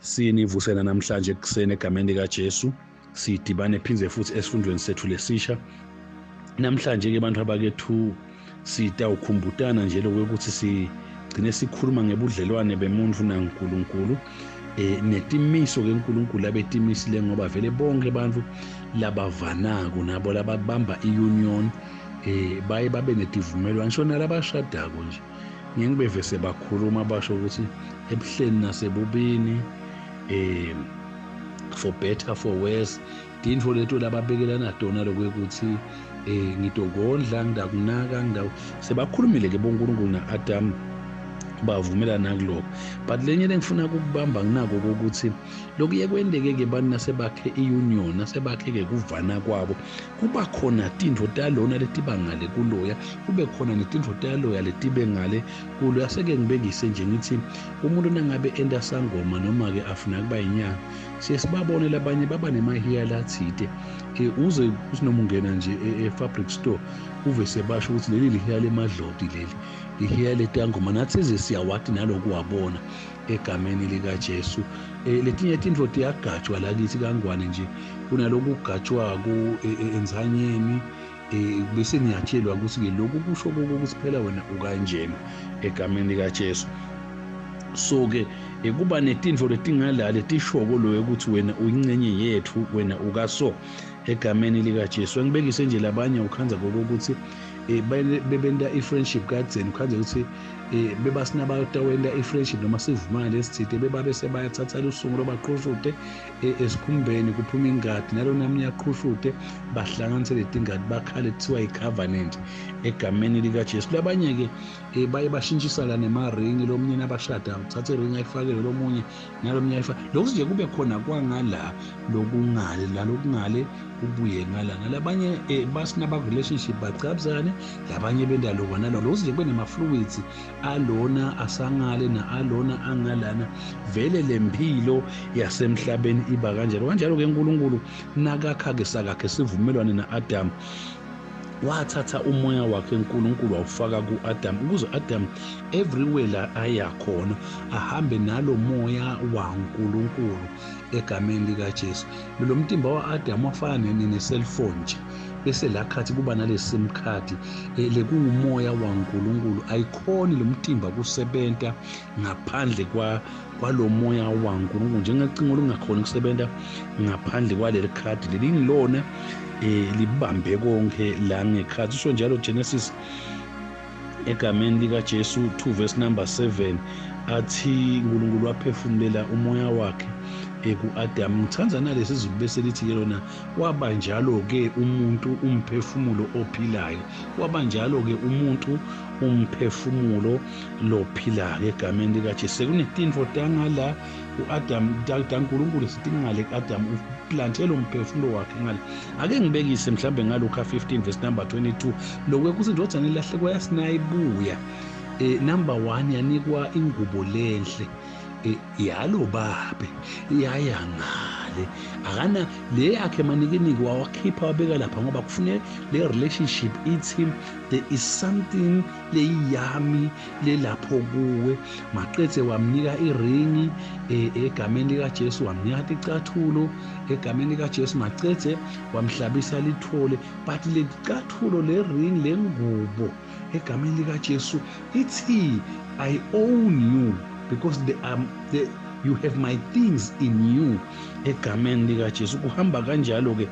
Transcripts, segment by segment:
Sinivusela namhlanje ekuseni egameni likaJesu. Sidibane phindze futhi esifundweni sethu lesisha. Namhlanje ke bantu abakethu sitawukhumbutana nje lokuthi sigcine sikhuluma ngebudlelwane bemuntu naNkulunkulu. Netimiso ke uNkulunkulu abetimisile, ngoba vele bonke abantu labavanako nabo lababamba iunion baye babe netivumelwano, ngisho nalabashadako nje. Ngeke ngibeve sebakhuluma basho ukuthi ebuhleni nasebubini, for better for worse, tintfo leto lababekelana tona lokwekuthi ngitokondla, ngidakunaka, ngidaw sebakhulumile ke boNkulunkulu na-Adam, bavumelana kuloko. But lenye lengifuna ukukubamba nginako ukuthi lokuye kwenteke-ke bantu nasebakhe i-union, nasebakhe-ke kuvana kwabo, kuba khona tintfo talona letiba ngale kuloya, kube khona netintfo taloya letibe ngale kuloya. Seke ngibekise nje ngithi umuntu nangabe enta sangoma noma-ke afuna kuba yinyanga, siye sibabone labanye baba nemahiya latsite, uze kusinoma ungena nje e-fabric store uve sebasho ukuthi leli lihiya lemadloti, leli lihiya letangoma. Nathi size siyawati naloku wabona egameni likaJesu. Letinye tintfo tiyagajwa lakithi kangwane nje, kunaloku kugajwako enzanyeni, bese niyatshelwa ukuthi-ke lokhu kusho ukuthi phela wena ukanjena egameni likaJesu. So-ke kuba netintfo letingala letishoko loyo ukuthi wena uyincenye yethu, wena ukaso egameni likaJesu. Angibekise nje labanye ukhandza kokuthi bebenta i-friendship kadzeni, ukhandze ukuthi bebasinabawenta i-friendship noma sivumane lesitsite, bebabe sebayathatha lusungu lobaqhushute esikhumbeni, kuphuma ingadi, nalo nami yaqhushute, bahlanganise letingadi, bakhale kuthiwa i-covenant egameni likaJesu. Labanye-ke baye bashintshisana nemaringi, lo munye nabashada uthatha iringi ayifakele lo munye, nalo munye ayifake. Lokhu nje kube khona kwangala lokungale lalokungale kubuye ngala. Nalabanye basinaba-relationship bacabuzane, labanye bendalo nalo lokhu nje kube nema-fluids alona asangale na-alona angalana. Vele le mpilo yasemhlabeni iba kanjalo kanjalo-ke. uNkulunkulu nakakha-ke sakakhe sivumelwane na-Adamu, wathatha umoya wakhe uNkulunkulu wawufaka ku-Adam, ukuze Adam everywhere la aya khona ahambe nalo moya waNkulunkulu egameni likaJesu. Lo mtimba wa-Adam wafana ne-cellphone nje, bese la khathi kuba nale SIM card lekuwumoya waNkulunkulu. Ayikhoni lo mtimba kusebenta ngaphandle kwa kwalo moya waNkulunkulu, njengecingo lungakhoni kusebenta ngaphandle kwaleli khadi leli ngilona libambe konke la ngekhathi. Usho njalo Genesis egameni likaJesu 2 verse number 7, athi uNkulunkulu waphefumulela umoya wakhe ku-Adam. Ngithanda nalesi zulu bese lithi ke lona, waba njalo ke umuntu umphefumulo ophilayo, waba njalo ke umuntu umphefumulo lophilayo egameni likaJesu. Sekunetintfo tangala u-Adam taNkulunkulu sitingale ku-Adam, uplantele umphefumulo wakhe ngale. Ake ngibekise mhlambe ngaLuka 15 verse number 22, lokho kuthi indodana ilahlekwa yasinayibuya, number 1 yanikwa ingubo lenhle yalo babe, yaya ngale akana le yakhe manikiniki, wawakhipha wabeka lapha, ngoba kufuneka le relationship ithi there is something leyiyami lelapho kuwe. Maqedze wamnika iringi egameni likaJesu, wamnika ticathulo egameni likaJesu, maqedze wamhlabisa lithole. But lecathulo, le ring, lengubo egameni likaJesu ithi I own you because you have my things in you egameni likaJesu. Kuhamba kanjalo ke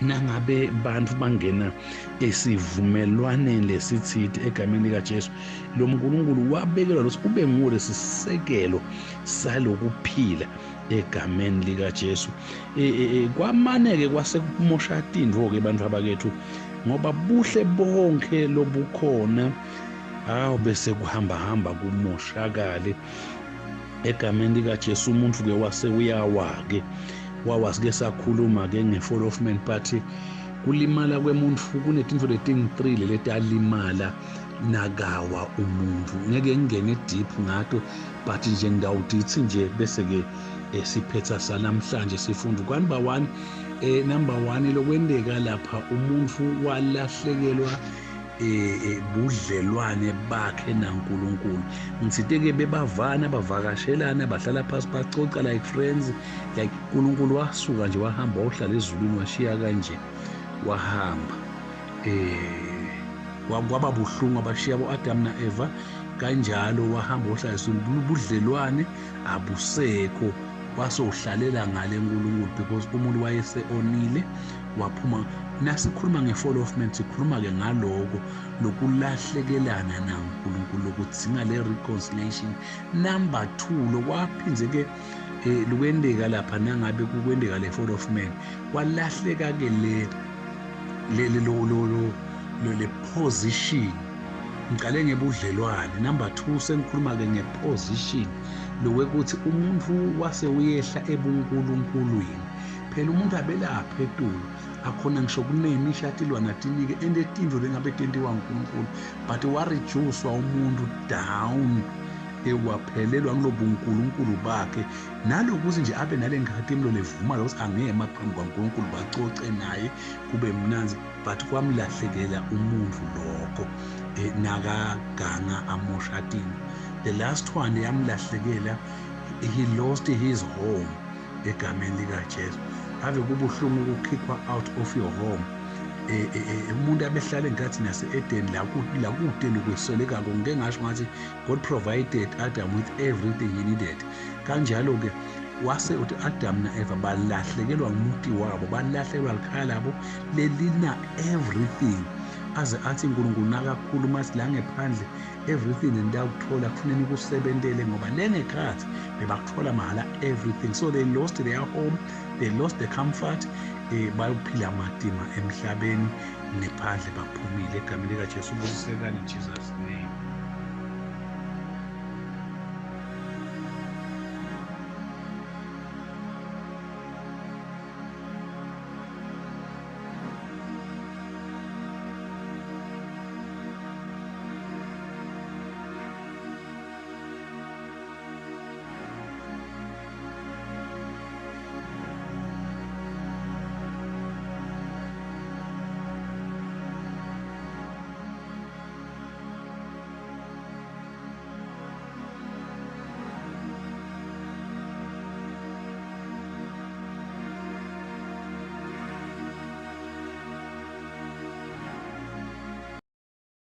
nangabe bantu bangena esivumelwaneni lesitsite egameni likaJesu. Lo mNkulunkulu wabekelwa lokuthi ube nguwo lesisekelo salokuphila egameni likaJesu. Kwamane-ke kwasekumosha tintfo-ke bantu abakethu, ngoba buhle bonke lobukhona awu bese kuhamba hamba kumoshakale egameni likaJesu. Umuntu-ke wase uyawa-ke, wawa. Sike sakhuluma-ke nge-fall of man, but kulimala kwemuntu kunetintfo letingu-3 letalimala nakawa umuntu. Ngeke ngingene deep ngato, but nje ngidawudithi nje bese-ke siphetha sanamhlanje sifundo. Number 1, number 1 lokwenteka lapha, umuntu walahlekelwa Budlelwane bakhe naNkulunkulu. Ngitsite-ke bebavana, bavakashelana, bahlala phasi, bacoca like friends. Like uNkulunkulu wasuka nje wahamba, wawuhlala ezulwini, washiya kanje, wahamba. Kwaba buhlungu, abashiya bo-Adam na-Eva kanjalo, wahamba wohlala ezulwini. Budlelwane abusekho, wasowuhlalela ngale uNkulunkulu, because umuntu wayese onile, waphuma. Nasikhuluma nge-fall of man, sikhuluma-ke ngaloko lokulahlekelana naNkulunkulu, lokudzinga le reconciliation. Number 2, lokwaphinze-ke lukwenteka lapha, nangabe kukwenteka le fall of man, kwalahleka-ke le le lo lo lo le position. Ngiqale ngebudlelwane. Number 2, sengikhuluma-ke ngeposition, lokwekuthi umuntu wase uyehla ebunkulunkulwini. Phela umuntu abelapha etulu, akhona ngisho kunemisha tilwana tinike ente tintfo lengabe tentiwa nguNkulunkulu, but wareducewa umuntu down, waphelelwa ngulobunkulunkulu bakhe, nalokuthi nje abe nale nkhatimlo levuma lokuthi angema phambi kwaNkulunkulu, bacoce naye, kube mnandzi. But kwamlahlekela umuntu lokho nakaganga amosha tintfo. The last one yamlahlekela, he lost his home. Egameni likaJesu, ave kubuhlungu ukukhikhwa out of your home. Umuntu abehlala engathi nase-Eden, la kude lokweswelekako. Ngike ngasho ngathi God provided Adam with everything he needed. Kanjalo-ke wase uthi Adam na-Eva balahlekelwa ngumuti wabo, balahlekelwa likhaya labo lelina everything. Aze athi uNkulunkulu nakakhuluma athi la ngephandle everything nidakuthola, kufuneka nikusebentele, ngoba lengekhathi bebakuthola mahhala everything. So they lost their home, they lost the comfort, bayophila matima emhlabeni, ngephandle baphumile. Egameni likaJesu, busisekani in Jesus' name.